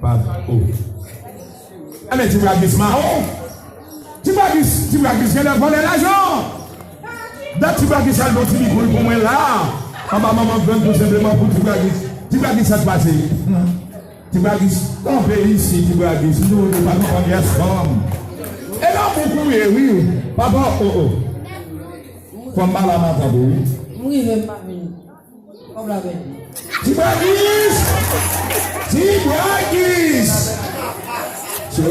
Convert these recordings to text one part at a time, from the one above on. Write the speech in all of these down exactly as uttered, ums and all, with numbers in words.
Pa, oh. Anben, Ti Bragis mawon. Ti Bragis, Ti Bragis genlè vòlè lajan. Dat Ti Bragis al ba w ti bikoul pou mwen la. Anba manman grann tou senpleman pou Ti Bragis. Ti Bragis, sa k pase? Ti Bragis, kanpe isit, Ti Bragis. Nou, nou pa konprann yès fanm. E lanmou pou ye, wi. Papa, oh, oh. Fanm pa la m ap tande, wi. M rive, m pa vini. Kòb la pèdi. Ti Bragis! Ti Bragis! Ti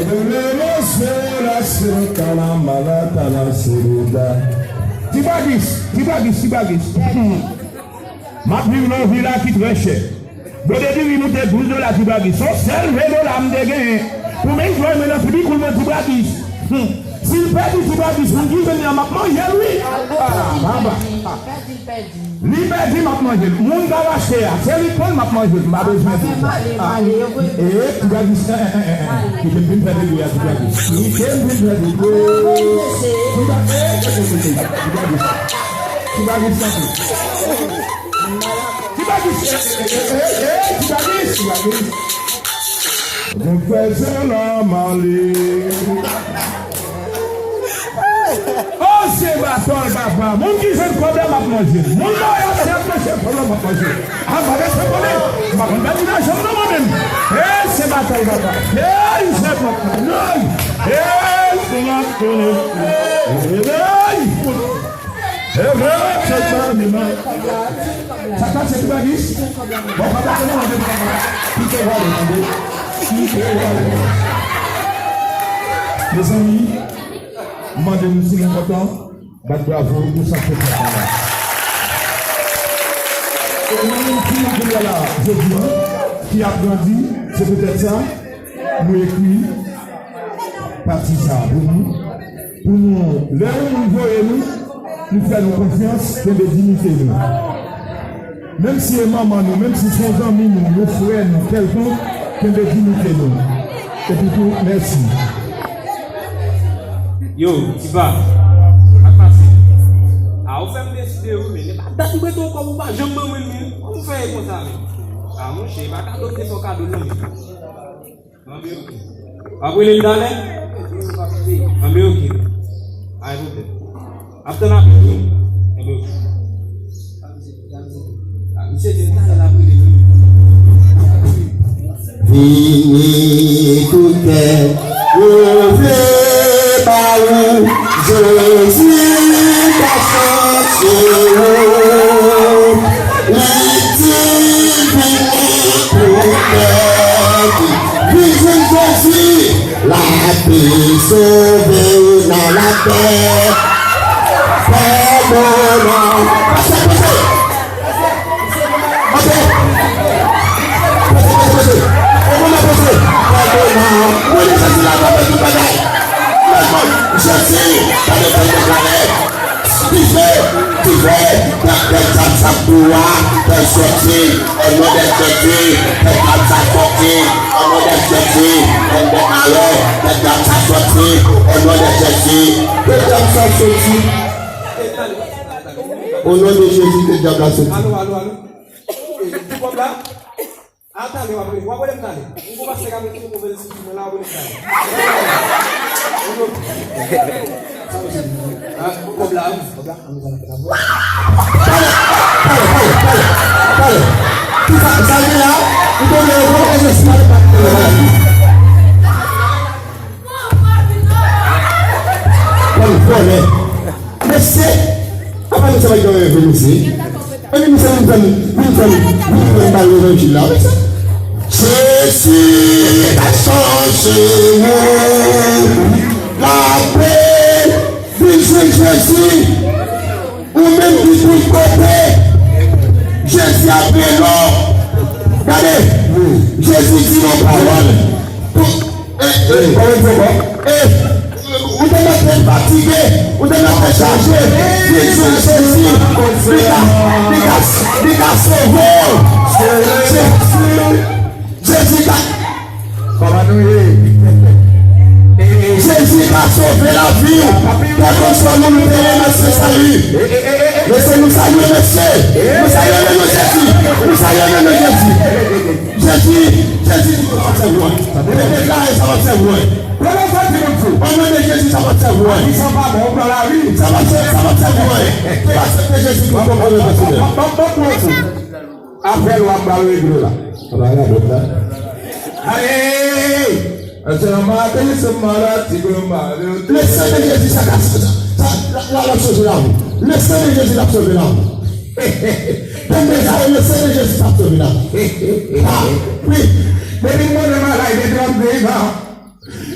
Bragis, Ti Bragis, Ti Bragis. Hmm. M ap viv nan yon vila ki trè chè. Gode diri moute douz dola, Ti Bragis. Se yon sèl ven dola m te genyen pou m enjoy mwen nan ti bikoul mwen, Ti Bragis. Hmm. Si l pèdi, Ti Bragis, moun ki jwenn li an, m ap manje l, wi. Ah, baba. Li pèdi, m ap manje l. Moun k al achte a, se li k pran l, m ap manje l. M pa bezwen di sa. Ah, eh, Ti Bragis, eh, eh, eh, eh, eh. Kite m vin fè degre a, Ti Bragis. Kite m vin fè degre. Ti Bragis, eh, eh, eh, eh, eh, Ti Bragis. Ti Bragis, kanpe. Ti Bragis, eh, eh, eh, eh, eh, Ti Bragis, Ti Bragis. Mwen fè zen la m ale. Oh, se batòl, papa. Moun ki jwenn kòb la, m ap manje. Moun nan yo, se ap manje kòb la, m ap manje. A, pa rete kole. M pa konn pèdi lajan m nan, mwen menm. Eh, se batòl, papa. Eh, se batòl. Eh, se batòl. Eh, eh. E vre, se sa, mi mwen. Sa k pase, Ti Bragis? Bon, pa pase non, mande pou papa. Kite vale, tande. Kite vale. Mezanmi, m mande nou si nou kontan, bat bravo pou sa k fèt la. E nou menm ki nou kounye a la, jodi a, ki ap grandi, se poutèt sa, nou ekri pati sa a pou nou. Pou nou, lè yon moun voye nou, nou fè nou konfyans, kenbe diyite nou. Menm si e manman nou, menm si se yon zanmi nou, yon frè nou, kèlkonk, kenbe diyite nou. Epi tou, mèsi. Yo, Tipa, sa k pase? A, ou fè m deside, wi, men e pa dat m prete w kòb, ou pa janm ban mwen l, men. Kòman w fè e konsa, men? A, monchè, e pa kado m te fè w kado, non, men. Anben, oke. W ap rele m talè? Anben, oke. Pa gen pwoblèm. Ap tann apèl ou. Anben, oke. A, misye di m talè l ap rele m. Vini tou kè nou vle ba ou. Jezi ka chanje ou. Li di vini pou kè ki vin jwenn Jezi, l ape sove w nan lapè. Fè bon nan. Pase, pase. Pase. Pase, pase, pase. Fè bon nan, pase. Fè bon nan. Mwen di Jezi la, pa fè tout bagay. Jezi, Jezi, pa fè tout bagay. Dife, dife, tèt dyab sa k pou a, fè soti, o non de Jezi, tèt dyab sa soti, o non de Jezi, o non de ale, tèt dyab sa soti, o non de Jezi, tèt dyab sa soti. O non de Jezi, tèt dyab la soti. Alo, alo, alo. Ki kòb la? A, talè w ap rele. W ap rele m talè. Ou gon pastè k ap rele m, ou gon evanjelis ki di mwen la, w ap rele m talè. A, kòb la, wi, kòb la. Talè, talè, talè, talè, talè. Ki sa, sa gen la? Ou konnen yo pran evanjelis, talè, talè. Bon, bon, men. Mesye, apa nou sa va gen yon evanjelis? Epi misye vin fè m, vin fè m, vin fè m pale levanjil la, wi, sa. Jezi ka chanje ou. Lapè vin jwenn Jezi. Ou menm ki tout kote, Jezi ap rele w. Gade, Jezi di yon pawòl. Tout, e, e, e, ou te mèt fatige, ou te mèt chaje, vin jwenn Jezi, li ka, li ka, li ka sove w. Jezi, Jezi ka, Jezi ka sove lavi w, kèlkeswa moun ou te ye nan se sali. Mesye, nou salye mesye, nou salye non Jezi, nou salye non Jezi. Jezi, Jezi, Sa p ap sèvi w. Deklare sa p ap sèvi w. Premye sa ti moun fou. An non de Jezi, sa p ap sèvi w. Sa pa bon, ou pran lavi. Sa p ap sèvi, sa p ap sèvi w. Aksepte Jezi kòm Sovè pèsonèl. Apèl w ap ba regle la. Sa pa radòt la. Alé! Ase nan maten, se maladi, granmari. Le sang de Jésus, sa ka, sa, sa, la, la, l ap sove lavi. Le sang de Jésus, l ap sove lavi. Bon, mezanmi, le sang de Jésus, l ap sove lavi. Ah, wi. Depi m mande malay de trannde an,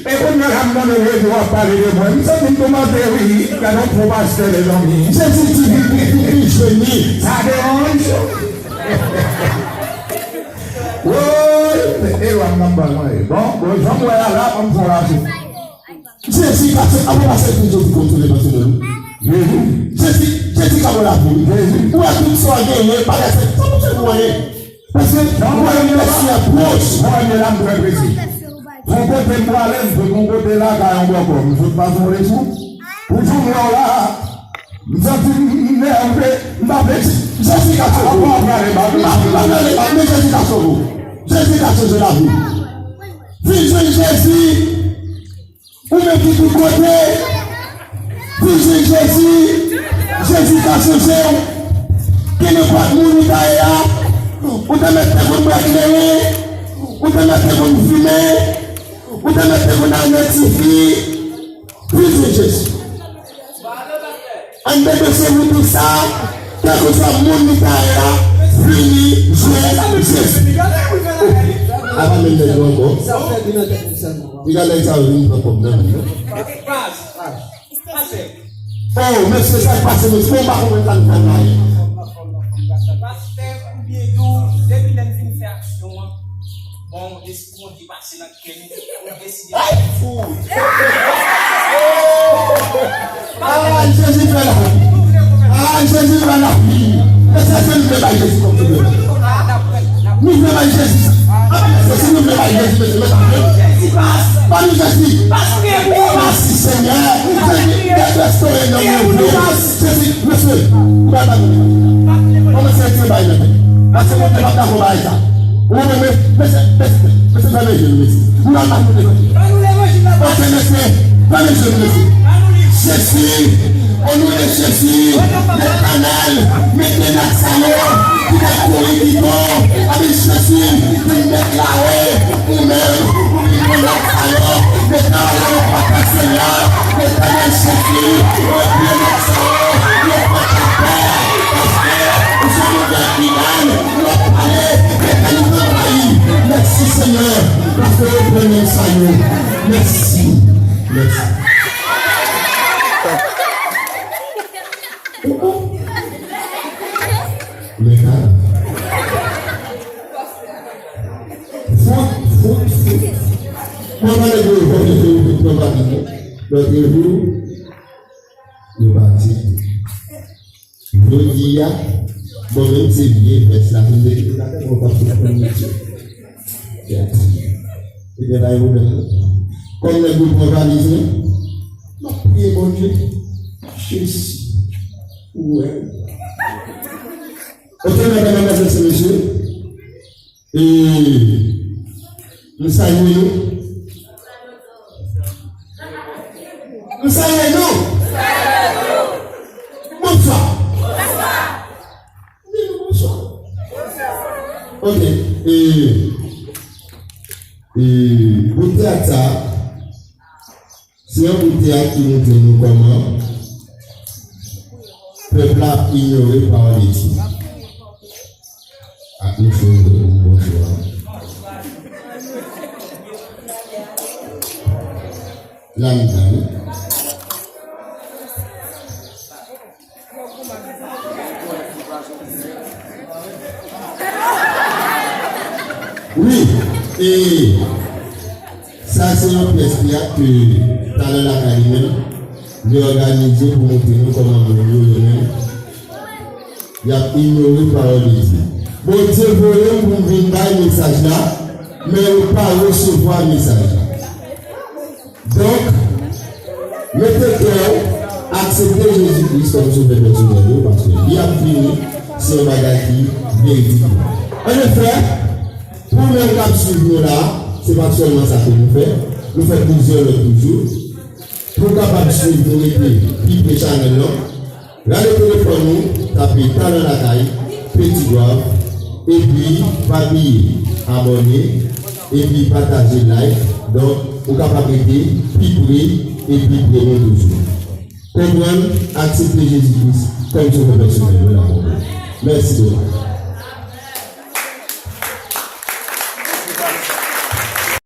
e kounye a la m mande w epi w ap pale de mwen. M santi m toumante, wi. Gade yon fo pastè, mezanmi. Jezi di, vin, vin, vin, vin jwenn li. Sa deranje. Woy, e lwa m nan m pral manje. Bon, bon, jan m wè a la, ban m fè yon rache. Jezi ka sove, avan pase tout Jezi kontwole pèsonèl ou. Jezi. Jezi, Jezi ka bon lavi. Jezi. Ou wè tout sa w genyen, bagay sa, sa pa fè nou anyen. Paske jan w wè Mesi a pwòch. Mwen menm la m trè prese. Yon kote m prale, m sot yon kote la, ka yon bòkò. M sot pase yon lechou. Pou jou m wè w la, m santi m nève, m pa vle Jezi ka sove w. M pa, m pa vle, m pa vle, men Jezi ka sove w. Jezi ka chanje lavi w. Vin jwenn Jezi. Ou menm ki tout kote, vin jwenn Jezi. Jezi ka chanje w. Kenenpòt moun ou ta ye a, ou te mèt te konn bwè kleren, ou te mèt te konn fimen, ou te mèt te konn al nan tifi. Vin jwenn Jezi. Ann dedanse pou tout sa, kèlkeswa moun li ta ye a, vini jwenn Jezi. Apa menm nèg yo ankò. Li gade nèg sa yo vin pran kòb nan men yo. Oh, mesye, sa k pase, mesye, mwen pa konprann sa nou fè la. Pastè, oubyen tou, depi lè n fin fè aksyon an, bon, Bondye pase nan kè nou, nou deside. Ay, fou! Ah, Jezi fè la! Ah, Jezi fè la! Mesye, èske nou vle bay Jezi kòm Sovè? Nou vle bay Jezi sa. Ah, mesye, si nou vle bay Jezi, mesye, mesye, ban nou Jezi. Mèsi, Senyè. Jezi, restore nan mwen. Jezi, mesye, ou pa ta konnen. Kòman se retire bay nan tèt? Paske Bondye p ap dakò bay sa. Ou wè, men, men, men, men, men, fèmen je nou, mesye. Nou al ba nou levanjil. Ok, mesye, fèmen je nou, mesye. Jezi, o non de Jezi, Letènèl, mete nèg sa yo ki t ap kouri piton, ann Jezi, vin met la wi, ou menm, ou vin pran nèg sa yo, mete yo nan men papa Senyè, Letènèl Jezi, retire nèg sa yo, yo pa ka pè, paske ou se yon Bondye fidèl, w ap pale, mete nou nan layi. Mèsi, Senyè, paske w pran nèg sa yo. Mèsi. Mèsi. Men ka. Fout, fout, fout. Mwen pa lè yo vòlè yo vin pran pa nou. Lòt jou, yo pati. Jodi a, bon, menm se vye vès la, vin de ki la tèt mwen pa fout pran misye. Pèdi. Ebyen, pa gen pwoblèm, non. Kòm nèg yo pran valiz mwen, m ap priye Bondye. Jezi, ou wè. Ok, medam, medam, mesye, mesye. E, m salye nou. M salye nou. Bonswa. Bonswa. Ok. E, e, bout teyat sa, se yon bout teyat ki montre nou kòman pèp la ap inyore pawòl de Dye. Ak nou fè yon bon jou a. Lamitan, wi. Wi, e, sa se yon pyès teyat ke talè lakay li menm, li òganize pou montre nou kòman moun yo, yo menm, y ap inyore pawòl de Dye. Bondye voye m pou m vin bay mesaj la, men yo pa resevwa mesaj la. Donk, mete kè w, aksepte Jezi Kris kòm Sovè pèsonèl ou, paske li ap vini, se yon bagay ki veridik. Anefè, pou moun k ap swiv nou la, Se pa sèlman sa ke nou fè, nou fè plizyè lòt toujou. Pou w kapab swiv nou rete pi pre chanèl lan, rale telefòn ou, tape Talan Lakay, Petit Goâve, epi pa bliye abòne, epi pataje, like. Donk, ou kapab rete pi pre e pi pre nou toujou. Konprann, aksepte Jezi Kris kòm Sovè pèsonèl ou la. Mèsi bokou.